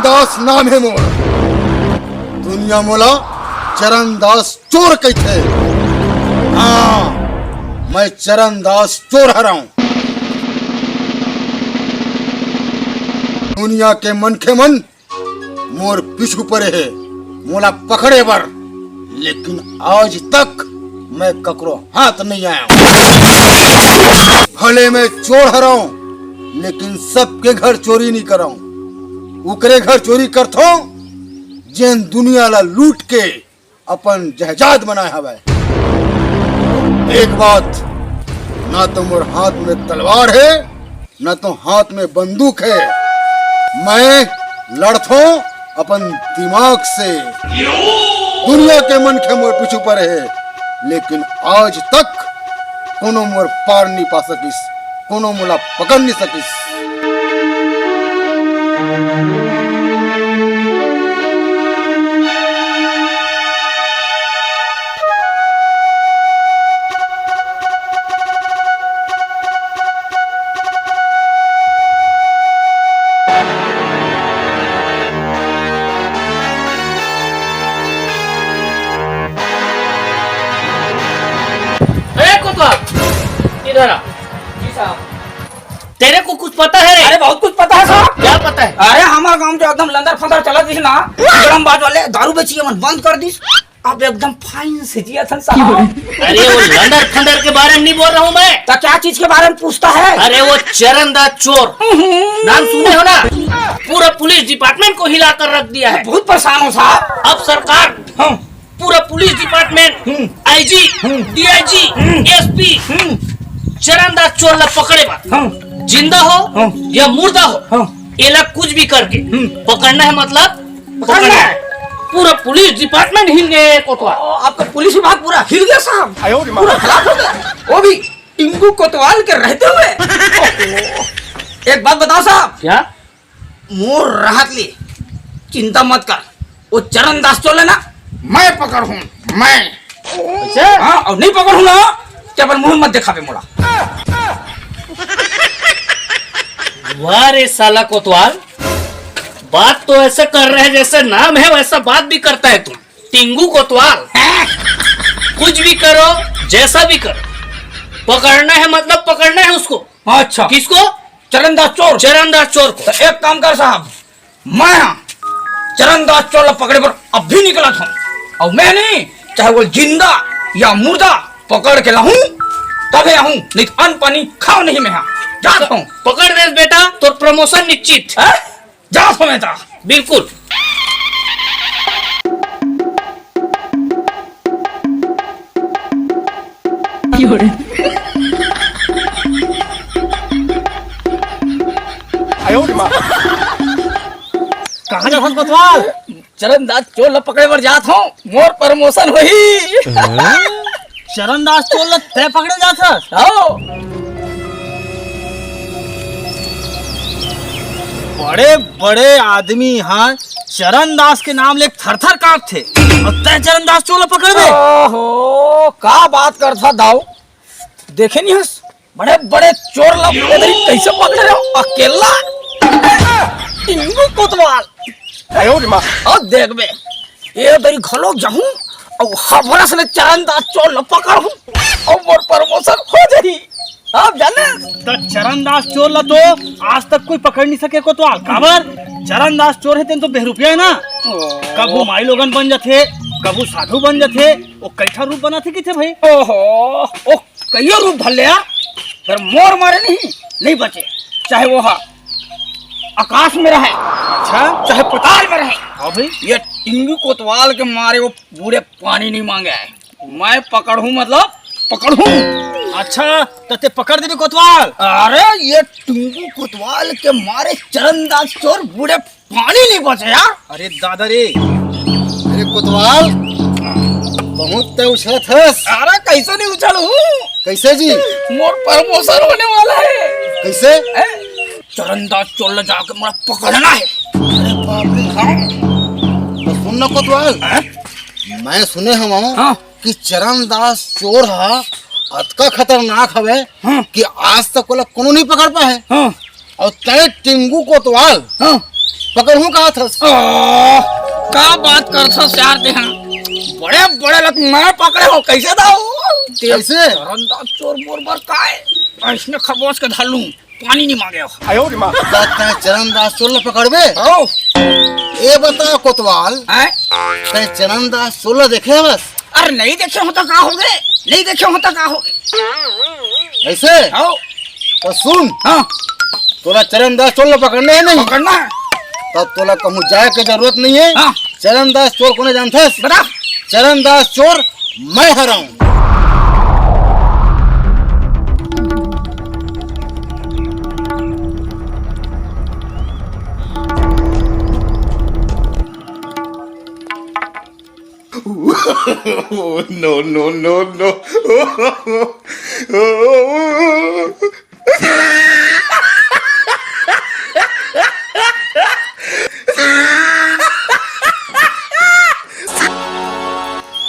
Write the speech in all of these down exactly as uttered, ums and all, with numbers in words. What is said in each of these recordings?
दास नाम हे मोर। दुनिया मोला चरण दास चोर कहिथे। हाँ, मैं चरण दास चोर हरंव। दुनिया के मनखे मन मोर पीछू परे हे मोला पकड़े बर, लेकिन आज तक मैं ककरो हाथ नहीं आया हूँ। भले मैं चोर हरंव, लेकिन सबके घर चोरी नहीं करंव। उकरे घर चोरी करथंव, जेन दुनिया ला लूट के अपन जायदाद बनाए हवय। एक बात, ना तो मोर हाथ में तलवार हे, ना तो हाथ में बंदूक हे। मैं लड़थों अपन दिमाग से। दुनिया के मनखे मोर पीछू परे हे, लेकिन आज तक कोनो मोर पार नहीं पा सकिस, कोनो मोला पकड़ नहीं सकिस। अरे कोतवाल, इधर आ। जी साहब। तेरे को कुछ पता है रे? अरे बहुत कुछ पता है साहब। क्या पता है? अरे हमारे गांव जो एकदम लंदर फंदर चलत रहिस ना, गरम बाज वाले दारू बेचिया मन बंद कर दिस। अब एकदम फाइन से जियत हन साहब। अरे वो लंदर फंदर के बारे में नहीं बोल रहा हूँ मैं। तो क्या चीज के बारे में पूछता है? अरे वो चरणदास चोर, हम्म। नाम सुने हो ना? पूरा पुलिस डिपार्टमेंट को हिला कर रख दिया है। बहुत परेशान हूँ साहब। अब सरकार, हाँ। पूरा पुलिस डिपार्टमेंट, हम्म। आईजी, हम्म। डीआईजी, हम्म। एसपी, हम्म। चरणदास चोर ला पकड़े बर, हाँ। जिंदा हो हाँ। या मुर्दा हो, हाँ। एला कुछ भी करके हम्म। पकड़ना है, मतलब पकड़ना है। पूरा पुलिस डिपार्टमेंट हिल गए कोतवाल। ओ, आपका पुलिस विभाग पूरा हिल गया साहब। आयो रे माँ। पूरा खराब हो गया। वो भी टिंगू कोतवाल के रहते हुए। एक बात बताओ साहब। क्या? मोर रहत ले चिंता मत कर, वो चरणदास चोर ला ना मैं पकड़हूँ, मैं। अच्छा? हाँ, और नहीं पकड़हूँ ना, ते अपन मुंह मत दिखावे मोला। वाह रे साला कोतवाल, बात तो ऐसे कर रहे हैं जैसे नाम है वैसा बात भी करता है तू। टिंगू कोतवाल, कुछ भी करो, जैसा भी करो, पकड़ना है, मतलब पकड़ना है उसको। अच्छा। किसको? चरणदास चोर। चरणदास चोर को। तो एक काम कर साहब, मैं हाँ चरणदास चोर ला पकड़े बर अभी निकलत हूँ। और मैं नहीं, चाहे वो जिंदा या मुर्दा पकड़ के लाहूँ, तबे आहूँ, नहीं तो अन्न पानी खाव नहीं मैं हाँ। जात हूँ। पकड़ देस बेटा, तोर प्रमोशन निश्चित। हैं? जात हूँ मैं ता। बिल्कुल। कहाँ जात हस कोतवाल? चरणदास चोर ला पकड़े बर जात हूँ, मोर प्रमोशन होही। चरणदास चोर ला तै पकड़े जात हस? आओ। बड़े बड़े आदमी हा चरणदास के नाम ले थर थर कांपथे, और तै चरणदास चोर ला पकड़बे? ओहो, का बात करथा दाऊ, देखे नहीं हस? बड़े बड़े चोर ला ए दरी कैसे पकड़े रहो अकेला? टिंगू कोतवाल। आयो रे माँ। अब देख बे, ए दरी घलो जाहूँ और हफरस ले चरणदास चोर ला पकड़हूँ और मोर प्रमोशन हो जाही। अब जाने। त चरणदास चोर ला तो आज तक कोई पकड़ नहीं सके कोतवाल। काबर? चरणदास चोर हे तेन तो बेरुपिया है ना। ओ। कभू माई लोगन बन जाथे, कभू साधु बन जाथे, वो कैठा रूप बनाथे किथे भाई। ओहो, ओ कइयो रूप धर ले आ, पर मोर मारे नहीं, नहीं बचे। चाहे वो हा आकाश में रहे, अच्छा। चाहे पताल में रहे। हाँ भाई। ये टिंगू कोतवाल के मारे वो बूड़े पानी नहीं मांगे है। मैं पकड़हूँ, मतलब पकड़हूँ। अच्छा, त ते पकड़ देबे कोतवाल? अरे ये टिंगू कोतवाल के मारे चरणदास चोर बूड़े पानी नहीं बचे यार। अरे दादा रे, अरे कोतवाल, बहुत तय उछलत हस। अरे कैसे नहीं उछलहूँ? कैसे जी? मोर प्रमोशन होने वाला है। कैसे? हैं? चरणदास चोर ला जाके मोला पकड़ना है। अरे बाप रे। हाँ। तो सुन ना कोतवाल, हैं? मैं सुने हूँ हाँ। कि चरणदास चोर हा अतका खतरनाक हवे हाँ। कि आज तक ओला कोनो नहीं पकड़ पाए। हाँ। और तय टिंगू कोतवाल हाँ। पकड़हूं कहाथस? आह, का बात करथस यार तेहा? बड़े बड़े लक मैं पकड़े हों, कइसे दाऊ? ते कैसे? चरनदास चोर मोर बर काय अइसने खबोस के धर लूं? पानी नइ मांगे हो। आयो रे माँ। का तैं चरनदास चोर ल पकड़बे? हव। ए बता कोतवाल, हैं? तैं चरनदास चोर ल देखे हवस? अरे नइ देखे हों त का होगे? नइ देखे हों त का होगे? अइसे? हव। त सुन। हाँ। तोला चरनदास चोर ल पकड़ना हे नहीं? पकड़ना हे। त तोला कहूं जाए के जरूरत नइ हे। हाँ। चरनदास चोर कोन हे जानथस? बता। चरनदास चोर मैं हरंव। No, no, no, no.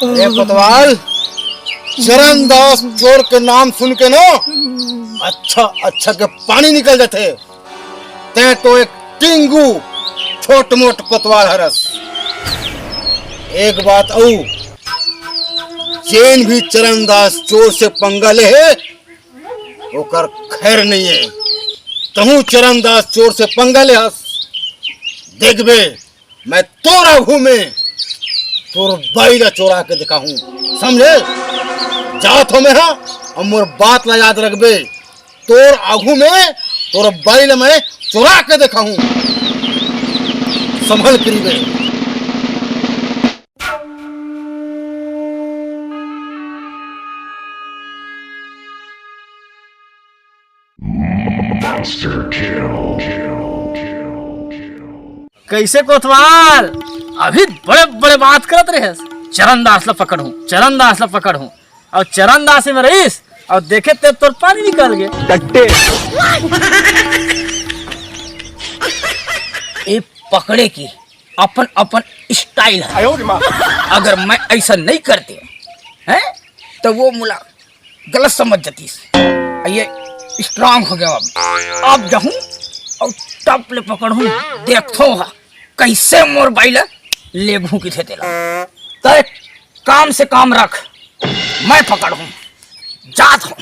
अरे कोतवाल, चरनदास चोर के नाम सुन के ना अच्छा अच्छा के पानी निकल जाथे। तैं तो एक टिंगू छोट मोट कोतवाल हरस। एक बात अऊ, जेन भी चरनदास चोर से पंगा ले हे, ओकर खैर नइ हे। तहूं चरनदास चोर से पंगा ले हस, देखबे मैं तोर आघू में तोर बाई ला चोरा के देखाहूं, समझे? जात हों मैं हा, अऊ मोर बात ला याद रखबे। तोर आघू में तोर बाई ला मैं चोरा के देखाहूं, संभल के रहिबे। Monster kill. कइसे कोतवाल, अभी बड़े बड़े बात करत रहेस, चरनदास ला पकड़हूं, चरनदास ला पकड़हूं, अऊ चरनदास में रहिस, अऊ देखे ते तोर पानी निकल गे। टट्टे। ए पकड़े के अपन अपन style हे। आयो रे माँ। अगर मैं अइसा नइ करतेंव, हैं, त वो मोला गलत समझ जातिस। अ ये strong होगे हंव अब। अब जाहूं अऊ टप ले पकड़हूं, देखथों हा कइसे मोर बाई ला लेगहूं कहिथे तेला। तैं काम से काम रख, मैं पकड़हूं, जात हों।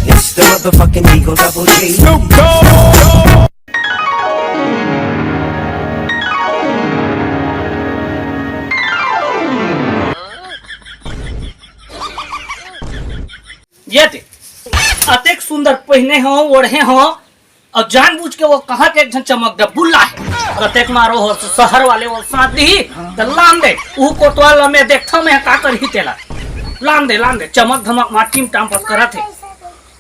It's the motherfucking Eagle Double G. ये दे, अतेक सुंदर पहिने हों, ओढ़े हों, अऊ जानबूझ के वो कहां के एक झन चमक डब्बू ला हे। अतेक मारो हो सहर वाले वो साथ दिही, त लान दे। ऊ कोतवाल ला मैं देखथों मैं हा का करही तेला। लान दे, लान दे, चमक धमक मार टीम टाम बस करत हे।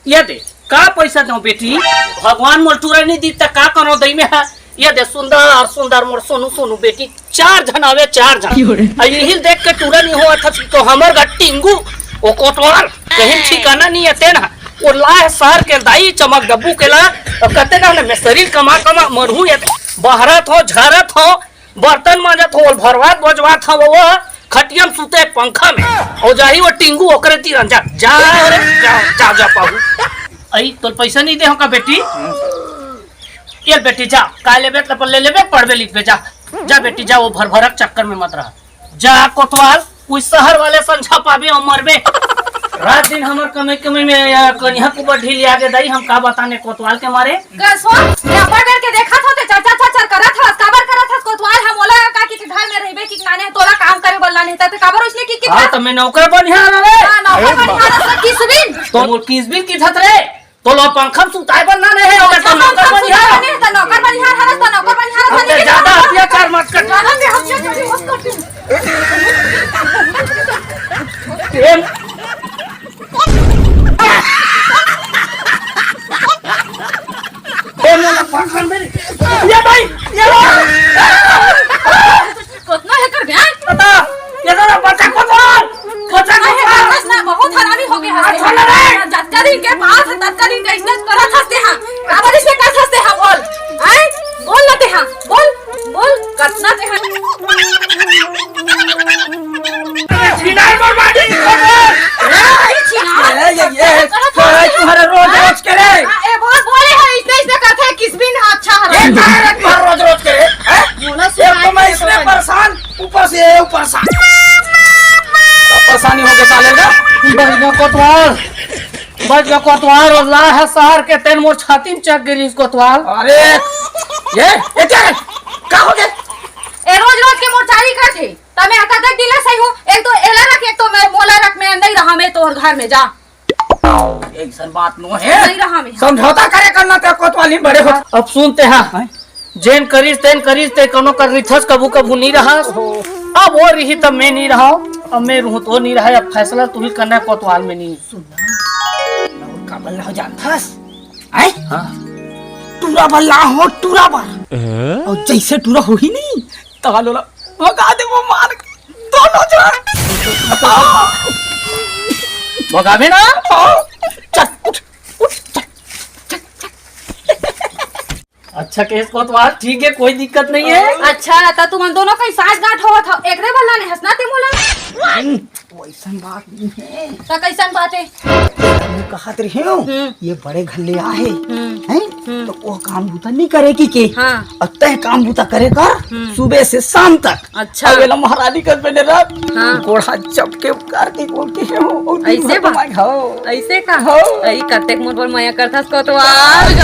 ये दे, का पइसा दंव बेटी? भगवान मोला टूरा नइ दिस त का करों दई मैं हा? ये दे सुंदर सुंदर मोर सोनू सोनू बेटी, चार झन आवे, चार झन। अ इही ल देख के टूरा नइ होवत हस त हमर घर टिंगू, ओ कोतवाल, कहीं ठिकाना नइ हे तेन हा। ओ ला हे सहर के दाई चमक डब्बू के ला, अऊ कते ना मैं शरीर कमा कमा मरहूं ये बहरत हों, झरत हों, बर्तन मांजत हों, भरवात बजवात हों, वो खटिया में सुते पंखा में, अऊ जाही वो टिंगू ओकरे तीर जा, जा रे, जा, जा, जा पाहू। अई, तोला पइसा नइ दे हों का बेटी? ये बेटी जा, का लेबे त ले लेबे, पढ़बे लिखबे जा। जा बेटी जा, वो भरभरक चक्कर में मत रह। जा कोतवाल, उही सहर वाले संझा पाबे अऊ मरबे। रात दिन हमर कमई कमई में या कनिहा कुबर ढील आगे दाई, हम का बताने कोतवाल के मारे। गसवा, ये अब्बड़ बेर के देखत हों ते चर चर चर चर करत हस, काबर करत हस कोतवाल? हम ओला का कि घर में रहिबे कि नाने तोला काम करे बर लाने, त काबर उसने कि कि हाँ, त मैं नौकर बनिहार हंव रे। हाँ, नौकर बनिहार हस, किसबिन। त मोर किसबिन किथस रे? तोला पंखा में सुताय बर लाने हे, अगर त नौकर बनिहार। त नौकर बनिहार हरस, त नौकर बनिहार हरस, अब ते जादा अत्याचार मत कर। जादा ते अत्याचार मत कर। ए, ए, मोला पंखा में, ये भाई, ये भाई। कतना हे कर बयान? बता, ये साला बच्चा कोतवाल, बच्चा कोतवाल। बस ना, बहुत हरामी होगे हस। अच्छा ना रे। जतका दिन के पास हे, ततका दिन के इज्जत करत हस तेहा। काबर इज्जत करत हस तेहा, बोल। हैं? बोल ना तेहा, बोल, बोल, कतना तेहा। छिनार मोर माटी कोतवाल। ए, छिनार। ए, ये, ये, करत हस तेहा। तुम्हारा रोज, रोज के रे। हाँ, ए, बोल, बोले हे, इतने, इतने करत अरे, तोर रोज रोज के रे, हैं? बोला एक तो मैं इसमें परेशान, ऊपर से ये परेशान। परेशानी हो गया साले का। बच गया कोतवाल, बच गया कोतवाल। रोज ला है शहर के, तेन मोर छाती में चढ़ गई कोतवाल। अरे, ये, ये क्या है? क्या हो गया? ए, रोज रोज के मोर चारी का थे। तमे अतक दिला सही हो, एक तो एला रख, एक तो मैं मोला रख, मैं नहीं रहा, मैं तोर घर में जा। ऐसन बात नो है। नहीं रहा मैं। समझौता करे करना ते कोतवाली बड़े हो। अब सुनते हैं, हैं? जेन करिस तेन करिस, ते कोनो कर रिथस, कभू कभू नहीं रहा। अब वो रही तब मैं नहीं रहा, अब मैं रहूं तो नहीं रहा। अब फैसला तू ही करना है, कोतवाल में नहीं। काबल ना हो जानथस, हैं? हाँ। टूरा बल्ला हो, टूरा बर। और जैसे टूरा हो ही नहीं, तहाल ओला भगा दे वो मार के। दोनों जन। भगावे ना? चल, उठ, उठ, चल, चल, चल। अच्छा केस कोतवाल, ठीक है, कोई दिक्कत नहीं है। अच्छा, त तुमन दोनों कहीं साँठ गाँठ होवत हव, एकरे बर लाने हस ना ते मोला? वैसन बात नहीं है। त कैसन बात है? मैं कहत रही हूँ, हम्म। ये बड़े घर ले आए हम्म। हैं, हम्म। तो वो काम बूता नहीं करे कि के? हाँ। और तय काम बूता करे कर हम्म। सुबह से शाम तक। अच्छा। अब एला महारानी कर बने रख। हाँ। गोड़ा चपके उकार के बोलती है वो, और दिन ऐसे भर बा? कमाए खाओ। ऐसे का? हाँ। आई कतेक मोर पर मया करथस कोतवाल।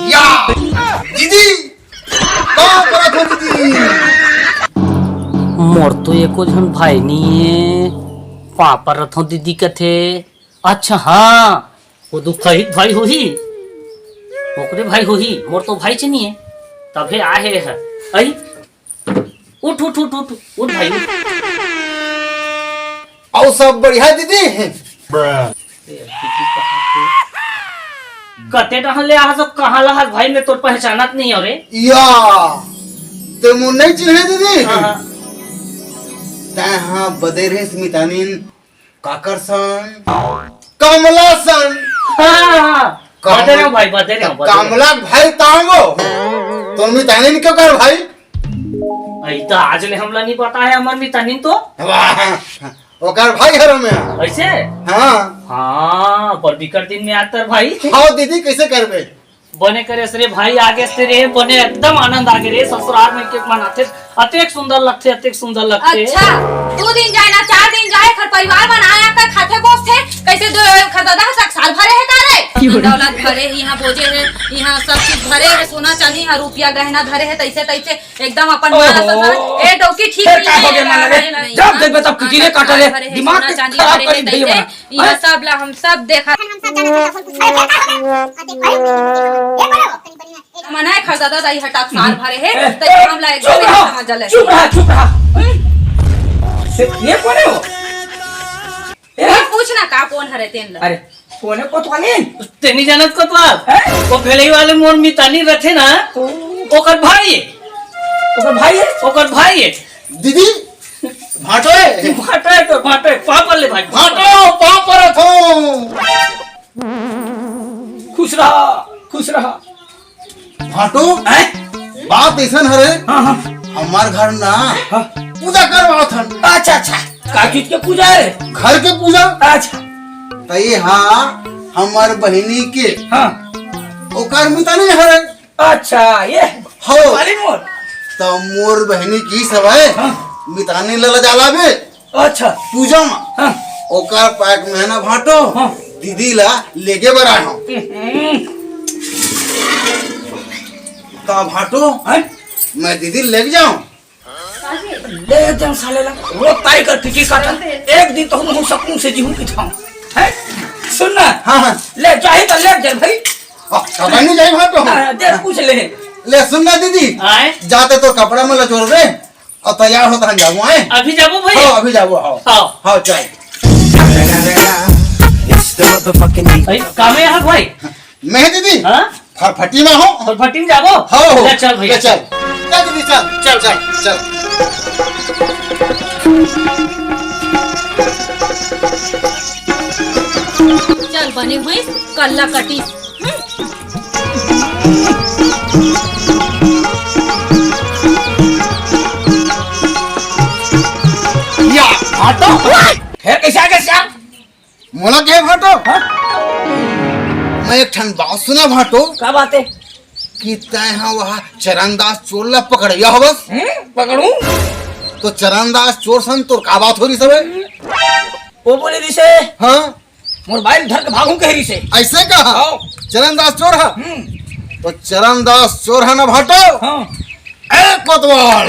या, दीदी, का करत हो दीदी? मोर तो एको झन भाई नहीं है, पापा रथो दीदी कथे। अच्छा हाँ, वो दुखहित भाई होही, ओकरे भाई होही, मोर तो भाई च नहीं है, तभे आहे है। आई, उठ, उठ, उठ, उठ, उठ भाई, उठ। अउ सब बढ़िया दीदी? कते डहन ले आहा सब, कहाँ ला हस भाई, मैं तोर पहचानत नहीं हवे। या, ते मोर नहीं चिन्हे दीदी? हाँ। तैं हाँ बदे रहे मितानिन काकर सन? कमला सन। हाँ, हाँ, हाँ। कम-, बदे रहो भाई, बदे रहो, बदे रहो। कमला भाई तांगो। तो मितानिन क्यों कर भाई? अई तो आज ले हमला नहीं पता है, हमर मितानिन तो। वाह, ओकर भाई हरो मैं। ऐसे? हाँ। हाँ, पर बिकट दिन में आतर भाई। हाँ दीदी, कैसे करबे? बने करे रे भाई, आगे से रे, बने एकदम आनंद आगे रे, ससुराल में केक मनाथे, अतेक सुंदर लगथे, अतेक सुंदर लगथे। अच्छा, दू दिन जाए ना, चार दिन जाए, खर परिवार मन आया कर खाथे गोस थे, कैसे दो खर दादा तक साल भरे है का रे? दौलत भरे, यहाँ बोझे है, यहाँ सब चीज भरे है, सोना चांदी, यहाँ रुपया गहना धरे है, तैसे तैसे एकदम अपन माँ ओहो। ससुर, ए डौकी ठीक फिर नहीं का हो है, गया माला रे? नहीं, जब नहीं, देखबे तब कुटीरे काटा रे, भरे है, दिमाग सोना चांदी खराब भरे कर है, दी भैया तैसे, बना। यहाँ हैं? सब ला हम सब देखा। हम सब जाना था, कुछ मना है खरदादा दाई हटाक साल भरे है, ए, त हम ला चुप एकदम रहा, समझ ले। चुप रहा, चुप रहा। ए, ये कोन है वो? ए, ये पूछ ना का कोन हरे तेन ला। अरे, कोन है कोतवाल? तेनी जानत कोतवाल? हैं? वो भेलई वाले मोर मितानी रथे ना, ओ। ओकर भाई है। ओकर भाई है? ओकर भाई है। दीदी, भाटो है। भाटो है तो भाटो है, पाँव पर ले भाई। भाटो, पाँव पर रथो। खुश रहा, खुश रहा। भाटो, हैं? बात ऐसन हरे, हाँ, हाँ। हमार घर ना हाँ। पूजा करवावत हन। अच्छा, अच्छा। का चीज के पूजा है? घर के पूजा। अच्छा। त ये हाँ, हमार बहिनी के हाँ। ओकर मितानी हरे। अच्छा, ये हो। वाली मोर। त मोर बहिनी की सब है, हाँ। मितानी लला जाला बे। अच्छा। पूजा म हाँ। ओकर पैक में ना भाटो, हाँ। दीदी ला लेगे बर आए हूँ। हम्म। का भाटो, हाँ? मैं दीदी लेके जाऊँ? ले जाऊँ साले ला। वो ताई कर किसी का था। एक दिन तो हम सकून से जीहूँ कि था। हैं? सुन ना। हाँ, हाँ। ले जाही तो ले जा भाई। आ, कबर नहीं जाए भाटो। हाँ, दे पूछ ले। ले सुन ना दीदी। आए? जाते तो कपड़ा में लचोर रे। अब तैयार होता हम जाबो, हैं? अभी जाबो भैया? हाँ, अभी जाबो, हाँ। हाँ। हाँ, चल। अरे, कामे है भाई? मैं दीदी। हाँ? फटफटी में हो। फटफटी में जाबो? हाँ, हो। ले चल भैया। ले चल। चल दीदी, चल। चल। चल, चल। चल, बने हुई, कल्ला कटी। या, हटो। हे, कैसे आ गया श्याम? मोला के भाटो? हाँ? मैं एक ठन बात सुना भाटो। का बात है? कि तैं हा वह चरणदास चोर ला पकड़िया हवस? हम्म, पकड़ू। तो चरणदास चोर सन तोर का बात हो रही सब? वो बोले रिसे, हाँ? मोर बाइल धर के भागू कह रिसे। ऐसे कहा? हाँ। चरणदास चोर हा? हम्म। तो चरणदास चोर हा ना भाटो? हाँ। ए कोतवाल,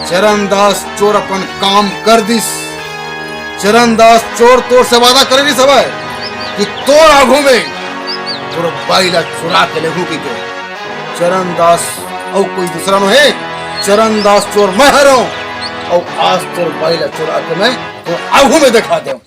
चरणदास चोर अपन काम कर दिस। चरणदास चोर तोर से वादा करे रिस हवय कि तोर आघू में तोर बाई ला चुरा के लेहू कहिके। चरणदास अउ कोई दूसरा नो हे, चरणदास चोर मैं हरव। अउ आज तोर बाई ला चुरा के मैं तोर आघू में दिखा देव।